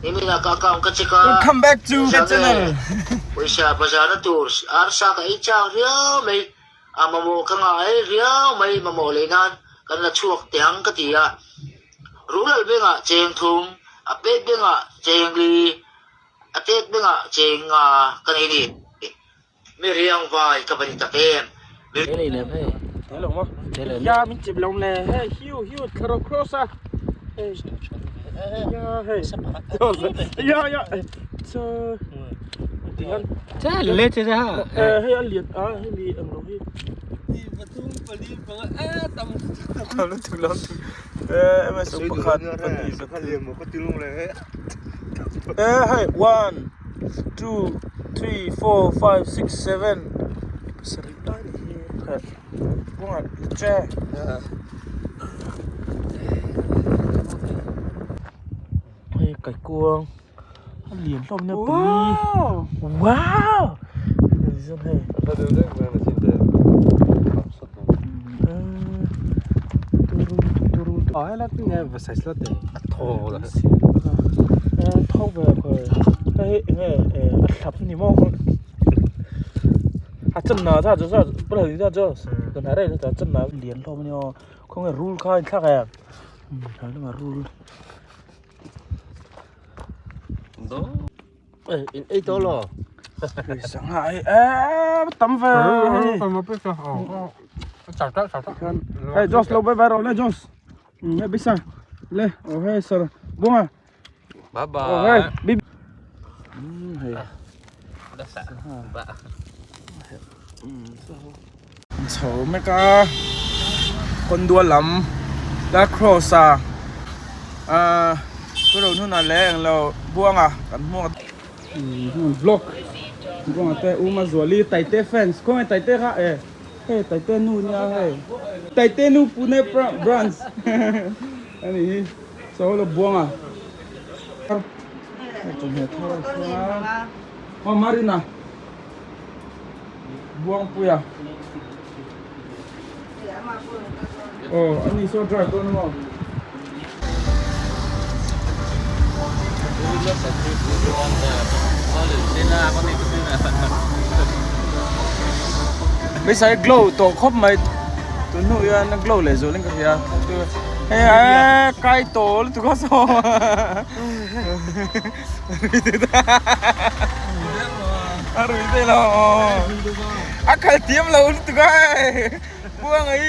Nimin ah ka account ka check a, Welcome back to my engzah nge channel. pawisa bazarna tur arsa ka ei chak riau mai, a mamawh ka ngah ei riau mai, mamawh leh nan kan la chhuak teh ang ka ti a. Rulal bengah cheng thum, a pek bengah cheng li, a tet bengah cheng nga ka nei ni. Mi riang vai ka va ni tak em? Mi. Te lem hei. Te lo maw? Te lem. Ya min chip lo le hei hiu hiu tharo cross a. Hei. Ya hei. Ya ya. Cho. Ti han. Che le che ha. Eh hei a lian a hei mi ang lo hi. Pathum pali panga a tam Tam lutuk lam tu. Eh MS pakhat pahnih pathum. Eh hei 1 2 3 4 5 6 7 pasarih lai ni hi heh kawngah che hei kaikuang a lian hlawm nia pali wow chuan hei tho ve khawi hei eng nge a thlap ni maw a chan na za za pawh hi za za kan ha rei a chan na lian hlawm ania aw khawnge rul kha a inthlak em rul. Ei tawh lo. Sangha ei em tam ve. Hey Josh lo bye bye rawh le Josh. Hey bisa. Le oh hey sir. Bunga. Bye bye. Oh hey bib. Hei. Chho mek a Kawndua lam la cross a ahh chu lo hnunah leh englo buanga kan hmuh a vlog buanga te u Mazuali Taite fans khawnge Taite kha e hei Taite nu nia hei Taite nu Pune branch a nih hi saw lo buanga hei chawhmeh thar a thleng a aw Marina. Buangpuia aw a ni saw drive dawn amaw. Beisai glow tawh khawp mai tun hnu hian a glow leh zual in ka hria hei eee kai tawh lutuk a saw. A rui te lo a khal thiam lo lutuk a buang ai.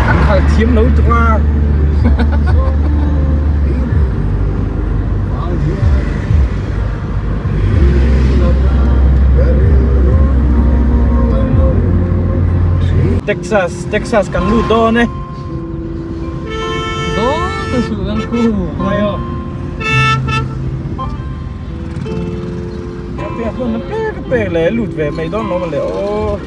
A khal thiam lo tuk a. Texas, Texas kan lut dawn e. Pek dawn na pek pek le lut ve mai dawn lo le aw.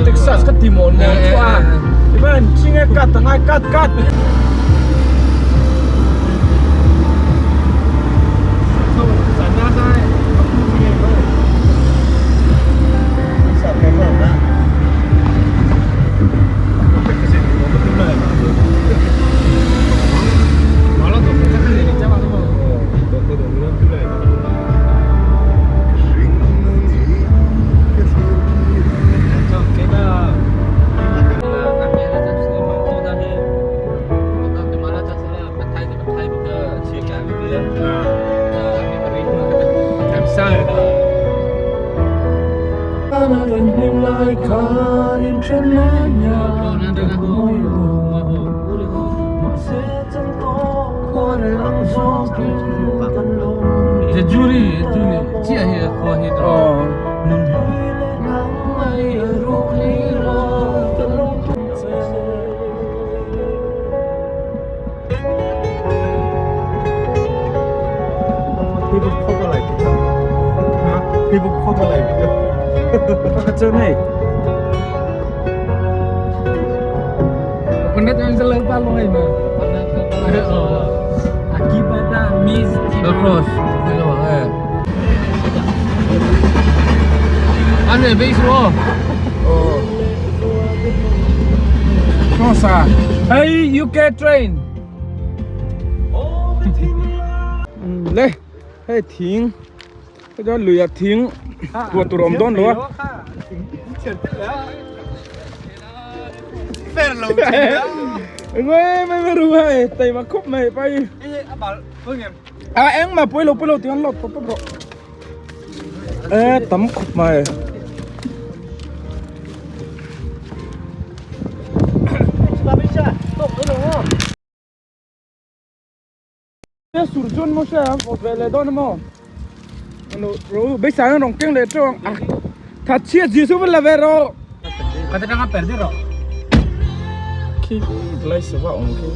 Texas ka ti mawn mawn chu a tiban thing e cut angai cut cut. Hey UK train le hei thing hei chuan lui ah thing huat tur a awm dawn lo a engwe mai mai ru hai taima khawp mai pai a engmah pawilo pawilo tih an lawt tawp tawp rawh e tam khawp mai. Sur chuan maw hria a vawt ve leh dawn a maw alo ro beisai an rawn keng leh teuh ang a that chhiat zir chu va la ve rawh ka te tanga per rawh khi lai sava awm khi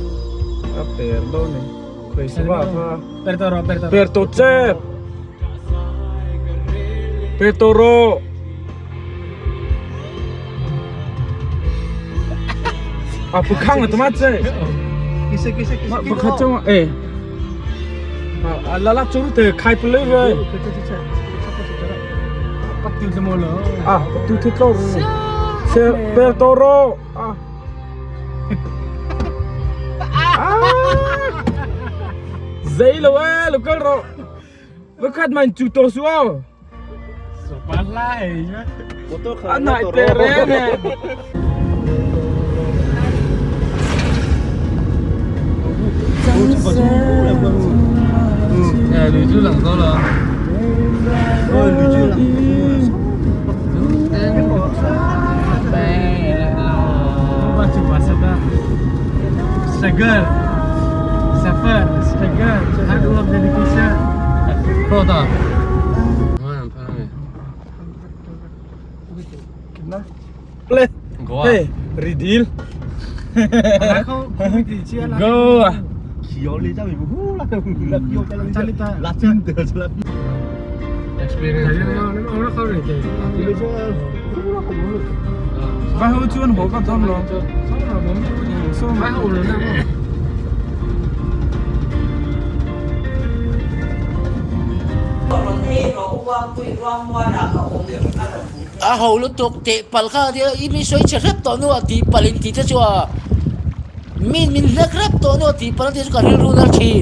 a per dawn a ni khawi sava kha per tawh rawh per tawh per tawh che per tawh rawh A pu khang la tama che. Pakhat chong e. A la la churu te khai pu le ve. Patu te mo lo. A patu te tlo ru. Se per toro. A. Dây lo e, lo kal ro. Pakhat man chu to su aw. A nai te reng e. Struggle, suffer, struggle, hard work, dedication. Le. Hey, ridil. Go. Vai ho chuan haw ka dawn lo. Vai ho lo na mo. A ho lutuk teh palh kha tia i mi sawi chhe hrep tawh hnuah tih palh in tih te chu a min min hlek hrep tawh hnuah tih palh a tih chu ka rilru nal thin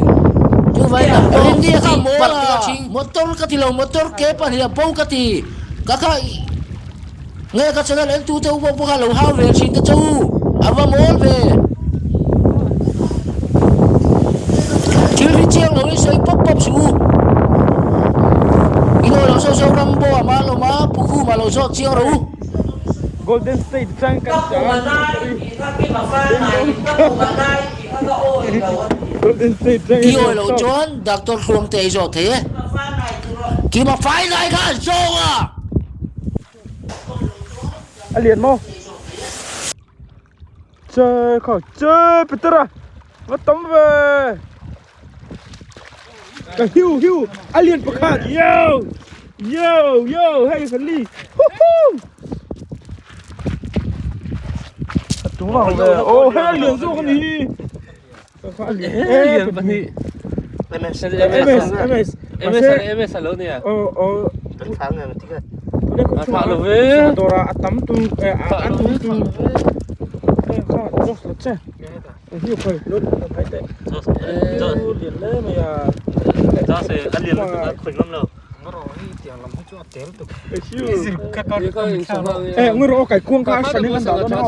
chuvangin rinni kha mawl a motor ka ti lo motor ke pahnih a bo ka ti ka kha nge ka channel en tu te u pawh kha lo hau ve thin te chu a va mawl ve thil hi chiang lo in sawi pawp pawp suh u i ngawi lo saw saw ram pawh a mal lo ma pu khum a lo zawt chiang rawh u. Golden State chang kan Golden State chang I awi loh chuan Doctor Hluangte i zawt thei e. Kima fai lai kha an zawng a. A lian maw? Che kha che Peter a va tam ve. Ka hiu hiu a lian pakhat yo yo yo hei ka li hu hu. A tung vang ve oh hei a lian zawk a ni hi. Lian pahnih MS MS MS MS a lo nia oh oh a thah lo ve dora a tam tu a tu tu kha jos lo che hi khoi lo thai te lian le mai a Eh, ngur o kai kuang kha sanin an dah dawn a.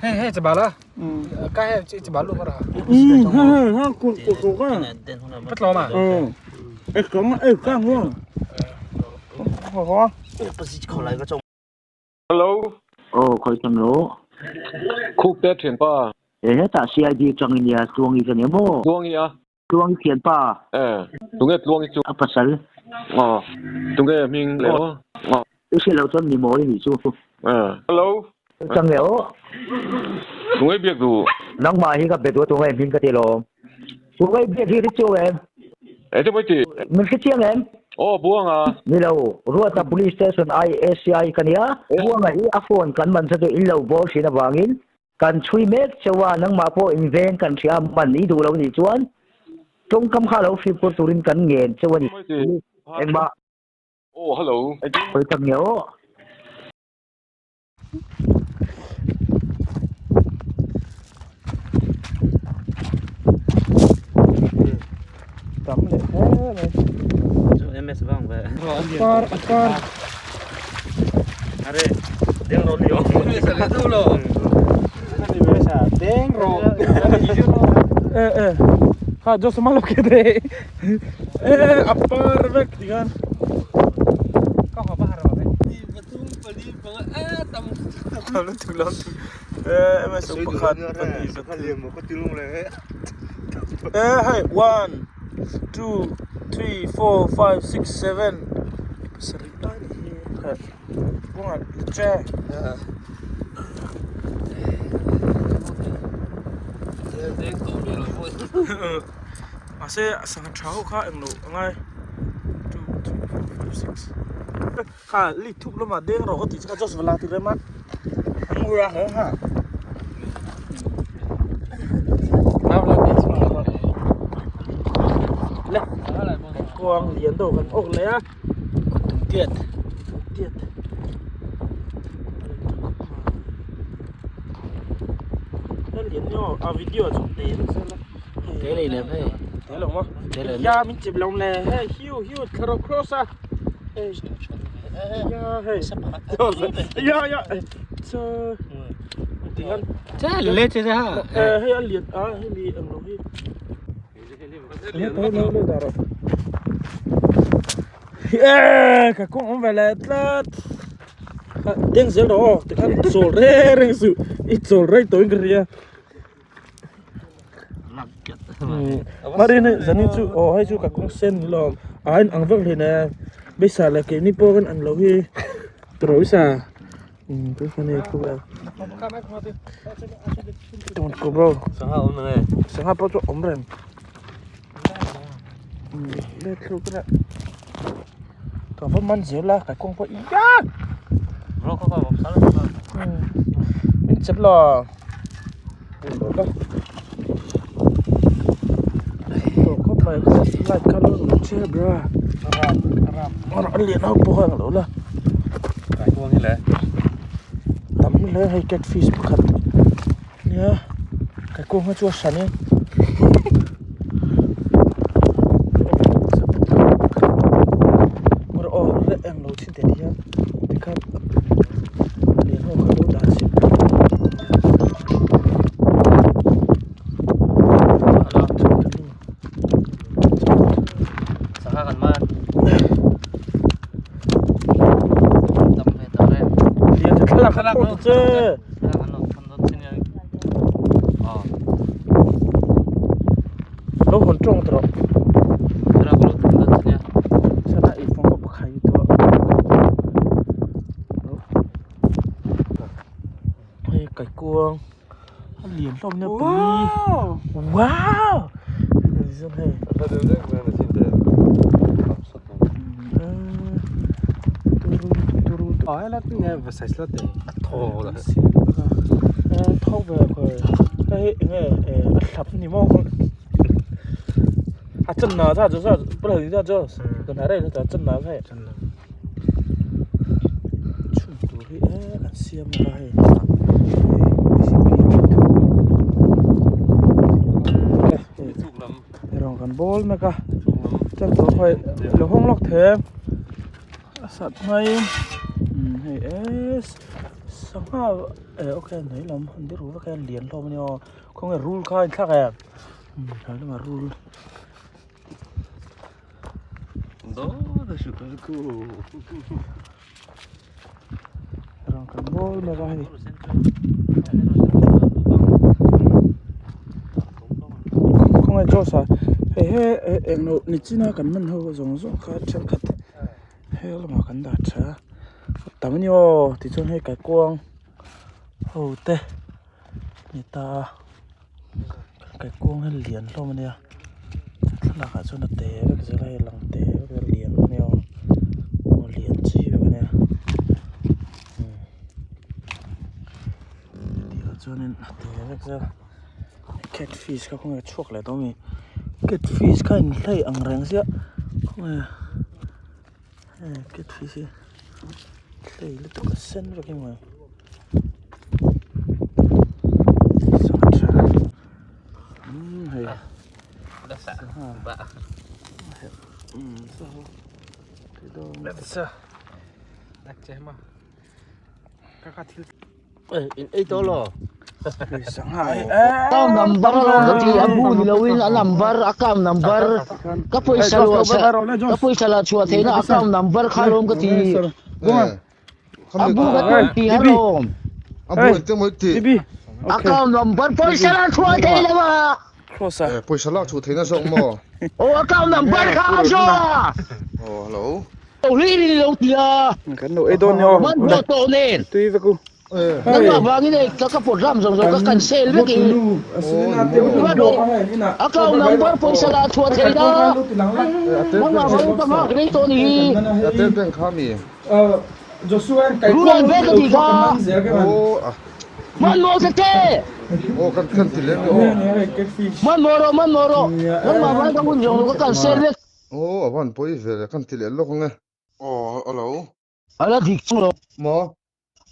Hei hei chaba la. Hello. Aw khawi chang lo. Khup te thian pa. E hetah CID atang in nia Tluangi ka nia maw? Tluangi a. Tluangi thian pa. E tunge Tluangi chu? A pasal. Aw tunge hming le aw. Aw i hriat loh chuan mi mawi nih chu. E hello. Chang le aw. Tunge biak duh? Nangmah hi ka be duh a tunge hming ka ti lawm. Tunge biak hi hre chiang em? Eng te mai ti? Min hre chiang em? Aw Buanga. Ni lo, Ruata Police Station IACI ka nia. Buanga hi a phone kan man sa chu in lo bawr thin avangin kan chhui mek cheu a, nangmah pawh in veng kan hria man i duh lo nih chuan tawngkam kha lo fimkhur turin kan ngen cheu a ni. Engmah. Aw hello. Hawi tak nge aw. Tam leh hle mai. Chu MS vang ve. Par a par. Are deng ro ni MS le tu lo. Deng ro. Eh eh. Kha jo sama lo ke de. Eh a par vek tigan. Ka ho ba har ba. Eh hei one two three four five six seven pasarih lai ni hi hei kawngah che mahse a sangha tha ho kha englo angai two three four five six. Kha li thuk lamah deng rawh ka tih chu kha just va la ti rem a an ngur a he ha le kuang lian deuh kan awk leh a tum tiat tum tiat lian ni aw a video chu te nasa la Te lei lem hei te lo maw ya min chep lo le hei hiu hiu thla cross a. Ka kawng awm ve leh tlat deng zel rawh aw tikhan chawl reng reng suh i chawl rei tawhin ka hria. Marin hei zanin chu aw hei chu ka kawng sen ni lawm a in ang vek hlin e besa leh keini pawh kan ang lo hi turawi sa Sangha awm nge sangha pawh chu awm reng ka va man zel a ka kawng pawh min chep lo. Tam hle hei catfish pakhat nia kaikuang hi chu a hran in aw englo thin te hian tikhan lian ho kha lo dah chhin. Sangha kan man tam ve ta re Thlalak kan pawh che. Lo hawn tawng tawh rawh. Sana i fawng pawh pakhat hi tawh. Hei kaikuang a lian hlawm nia pali wow zan hei tho ve hei enge a thlap ni maw a chân na cha chu cha不了就叫跟他这叫真拿菜。Chhun tur hi e an siam a hei rawng kan bawl mek a chuan tawh hei lo hawng lawk thei a a sat mai hei e. Sangha eh ok hnuai lam han biru vek a lian hlawm a nia aw khawnge rul kha a inthlak em hnuai lamah rul. Rang kan mawi mek a hei khawnge Josh-a hei he englo nichina kan man ho zawng zawng kha thenkhat he lamah kan dah tha a tam a ni aw tichuan hei kaikuang ho te ni ta a kaikuang hi lian hlawm a nia thlalak ah chuan a te vek zel a hei lang te vek a lian a nia aw aw lian chi vek a nia tih ah chuanin a te vek zel catfish kha khawnge a chhuak leh tawh ami catfish kha in hlei ang reng ziah khawnge hei catfish hi hlei lutuk a sen vek hi maw umm hei Account number ka ti a bu ni loin a number account number ka pawisa luah ka pawisa la chhuah theihna account number kha lawm ka ti a bu ka tuan ti har lawm A bu engte maw i tih? account number pawisa la chhuah thei lo a Eh, pawisa lak chhuah theihna zawk maw? aw account number kha a zawh a Aw, hello. lo hlir in lo ti a Kan lo ei dawn ni aw. man hlawh tawh nen Tui vek u. Nangmah vangin hei ka ka program zawng zawng ka cancel vek i. Account number pawisa lah chhuah thei la. Nangmah vangin ka nghak rei tawh ni hi. Rural vek a tih kha. Hmanhmawh ta che. Hmanhmawh rawh hmanhmawh rawh. Nangmah vangin ka hun zawng zawng ka cancel vek. A la dik chung lo.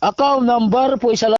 Account number pawisa la.